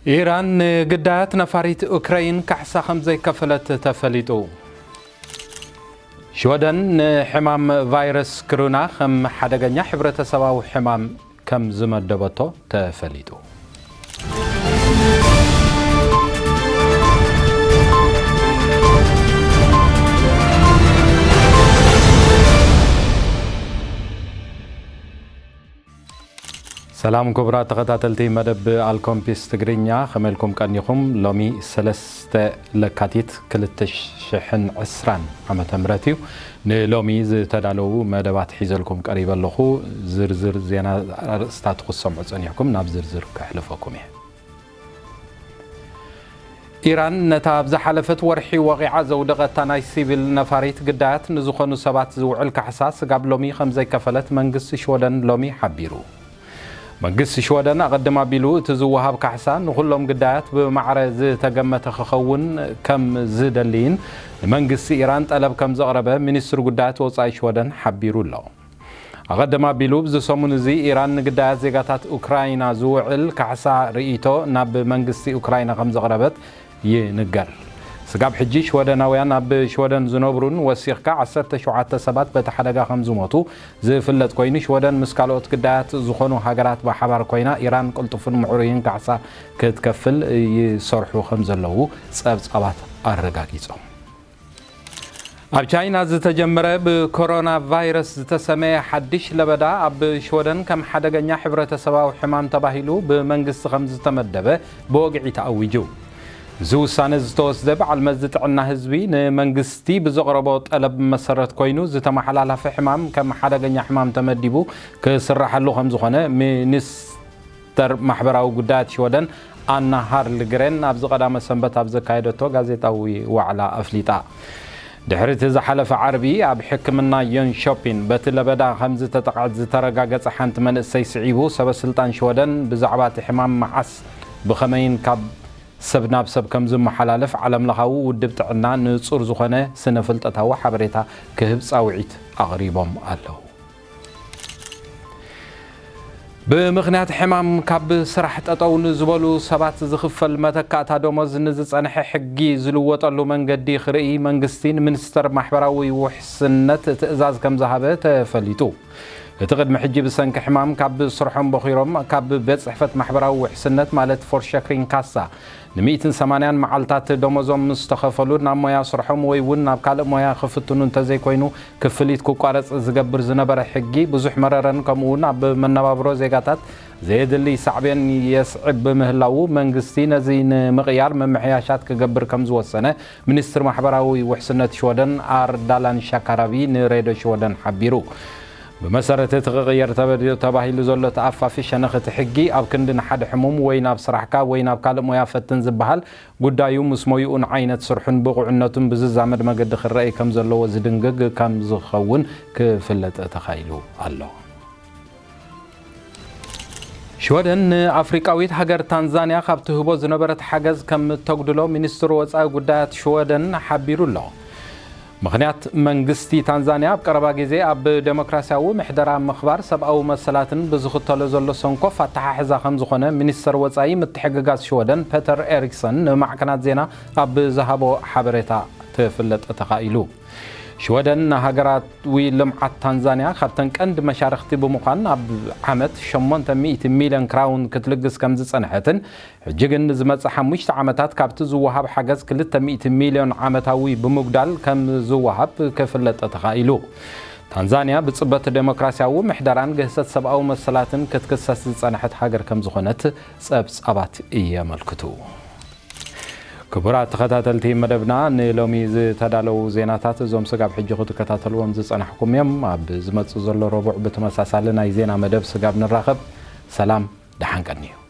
ኢራን ንግዳያት ነፋሪት ኡክረይን ካሕሳ ከም ዘይከፈለት ተፈሊጡ። ሽወደን ንሕማም ቫይረስ ክሩና ከም ሓደገኛ ሕብረተሰባዊ ሕማም ከም ዝመደበቶ ተፈሊጡ። ሰላም ክቡራት ተኸታተልቲ መደብ ኣልኮምፒስ ትግርኛ፣ ከመይ ኢልኩም ቀኒኹም? ሎሚ ሰለስተ ለካቲት ክልተ ሽሕን ዕስራን ዓመተ ምህረት እዩ። ንሎሚ ዝተዳለዉ መደባት ሒዘልኩም ቀሪበ ኣለኹ። ዝርዝር ዜና ኣርእስታት ክትሰምዑ ጸኒሕኩም፣ ናብ ዝርዝር ከሕልፈኩም እየ። ኢራን ነታ ኣብ ዝሓለፈት ወርሒ ወቒዓ ዘውደቐታ ናይ ሲቪል ነፋሪት ግዳያት ንዝኾኑ ሰባት ዝውዕል ካሕሳ ስጋብ ሎሚ ከም ዘይከፈለት መንግስቲ ሽወደን ሎሚ ሓቢሩ። መንግስቲ ሽወደን ኣቐድም ኣቢሉ እቲ ዝወሃብ ካሕሳ ንኹሎም ግዳያት ብማዕረ ዝተገመተ ክኸውን ከም ዝደልይን ንመንግስቲ ኢራን ጠለብ ከም ዘቕረበ ሚኒስትሪ ጉዳያት ወጻኢ ሽወደን ሓቢሩ ኣሎ። ኣቐድም ኣቢሉ፣ ኣብዚ ሰሙን እዚ ኢራን ንግዳያት ዜጋታት ኡክራይና ዝውዕል ካሕሳ ርእይቶ ናብ መንግስቲ ኡክራይና ከም ዘቕረበት ይንገር። ስጋብ ሕጂ ሽወደናውያን ኣብ ሽወደን ዝነብሩን ወሲኽካ ዓሰርተ ሸውዓተ ሰባት በቲ ሓደጋ ከም ዝሞቱ ዝፍለጥ ኮይኑ፣ ሽወደን ምስ ካልኦት ግዳያት ዝኾኑ ሃገራት ብሓባር ኮይና ኢራን ቅልጡፍን ምዕሩይን ካሕሳ ክትከፍል ይሰርሑ ከም ዘለዉ ጸብጻባት ኣረጋጊጾም። ኣብ ቻይና ዝተጀመረ ብኮሮና ቫይረስ ዝተሰመየ ሓድሽ ለበዳ ኣብ ሽወደን ከም ሓደገኛ ሕብረተሰባዊ ሕማም ተባሂሉ ብመንግስቲ ከም ዝተመደበ ብወግዒ ተኣዊጁ። እዚ ውሳነ ዝተወስደ በዓል መዚ ጥዕና ህዝቢ ንመንግስቲ ብዘቕረቦ ጠለብ መሰረት ኮይኑ፣ ዝተመሓላለፈ ሕማም ከም ሓደገኛ ሕማም ተመዲቡ ክስራሓሉ ከም ዝኾነ ሚኒስ ሚኒስተር ማሕበራዊ ጉዳያት ሽወደን ኣና ሃርልግሬን ኣብዚ ቀዳመ ሰንበት ኣብ ዘካየደቶ ጋዜጣዊ ዋዕላ ኣፍሊጣ። ድሕሪ እቲ ዝሓለፈ ዓርቢ ኣብ ሕክምና ዮንሾፒን በቲ ለበዳ ከም ዝተጠቕዐት ዝተረጋገጸ ሓንቲ መንእሰይ ስዒቡ፣ ሰበ ስልጣን ሽወደን ብዛዕባ እቲ ሕማም መዓስ ብኸመይን ካብ ሰብ ናብ ሰብ ከም ዝመሓላለፍ ዓለምለኻዊ ውድብ ጥዕና ንጹር ዝኾነ ስነ ፍልጠታዊ ሓበሬታ ክህብ ጻውዒት ኣቕሪቦም ኣለዉ። ብምኽንያት ሕማም ካብ ስራሕ ጠጠው ንዝበሉ ሰባት ዝኽፈል መተካእታ ደሞዝ ንዝጸንሐ ሕጊ ዝልወጠሉ መንገዲ ክርኢ መንግስቲ ንሚኒስተር ማሕበራዊ ውሕስነት ትእዛዝ ከም ዝሃበ ተፈሊጡ። እቲ ቅድሚ ሕጂ ብሰንኪ ሕማም ካብ ስርሖም በኺሮም ካብ ቤት ጽሕፈት ማሕበራዊ ውሕስነት ማለት ፎርሸክሪን ካሳ ንሚእትን ሰማንያን መዓልታት ደሞዞም ምስ ተኸፈሉ ናብ ሞያ ስርሖም ወይ እውን ናብ ካልእ ሞያ ክፍትኑ እንተዘይኮይኑ ክፍሊት ክቋረጽ ዝገብር ዝነበረ ሕጊ ብዙሕ መረረን ከምኡ እውን ኣብ መነባብሮ ዜጋታት ዘየድሊ ሳዕቤን የስዕብ ብምህላዉ መንግስቲ ነዚ ንምቕያር ምምሕያሻት ክገብር ከም ዝወሰነ ሚኒስትር ማሕበራዊ ውሕስነት ሽወደን ኣርዳላን ሻካራቢ ንሬድዮ ሽወደን ሓቢሩ። ብመሰረት እቲ ክቕየር ተበ-፣ ተባሂሉ ዘሎ ተኣፋፊ ሸነኽ እቲ ሕጊ፣ ኣብ ክንዲ ንሓደ ሕሙም ወይ ናብ ስራሕካ ወይ ናብ ካልእ ሞያ ፈትን ዝበሃል፣ ጉዳዩ ምስ ሞይኡን ዓይነት ስርሑን ብቑዕነቱን ብዝዛመድ መገዲ ክረኣይ ከም ዘለዎ ዝድንግግ ከም ዝኸውን ክፍለጥ ተኻኢሉ ኣሎ። ሽወደን ንኣፍሪቃዊት ሃገር ታንዛንያ ካብ ትህቦ ዝነበረት ሓገዝ ከም እተጉድሎ ሚኒስትሪ ወጻኢ ጉዳያት ሽወደን ሓቢሩ ኣሎ። ምኽንያት መንግስቲ ታንዛንያ ኣብ ቀረባ ግዜ ኣብ ደሞክራሲያዊ ምሕደራ ምኽባር ሰብኣዊ መሰላትን ብዝኽተሎ ዘሎ ሰንኮፍ ኣተሓሕዛ ከም ዝኾነ ሚኒስተር ወጻኢ ምትሕግጋዝ ሽወደን ፐተር ኤሪክሰን ንማዕከናት ዜና ኣብ ዝሃቦ ሓበሬታ ክፍለጥ ተኻኢሉ። ሽወደን ንሃገራዊ ልምዓት ታንዛንያ ካብተን ቀንዲ መሻርኽቲ ብምዃን ኣብ ዓመት ሸሞንተ ሚእቲ ሚልዮን ክራውን ክትልግስ ከም ዝጸንሐትን ሕጂ ግን ንዝመጽእ ሓሙሽተ ዓመታት ካብቲ ዝወሃብ ሓገዝ ክልተ ሚእቲ ሚልዮን ዓመታዊ ብምጉዳል ከም ዝወሃብ ክፍለጥ ተኻኢሉ። ታንዛንያ ብጽበት ደሞክራሲያዊ ምሕደራን ግህሰት ሰብኣዊ መሰላትን ክትክሰስ ዝጸንሐት ሃገር ከም ዝኾነት ጸብጻባት የመልክቱ። ክቡራት ተኸታተልቲ መደብና፣ ንሎሚ ዝተዳለዉ ዜናታት እዞም ስጋብ ሕጂ ክትከታተልዎም ዝጸናሕኩም እዮም። ኣብ ዝመጽእ ዘሎ ረቡዕ ብተመሳሳሊ ናይ ዜና መደብ ስጋብ ንራኸብ። ሰላም፣ ደሓን ቀንዩ።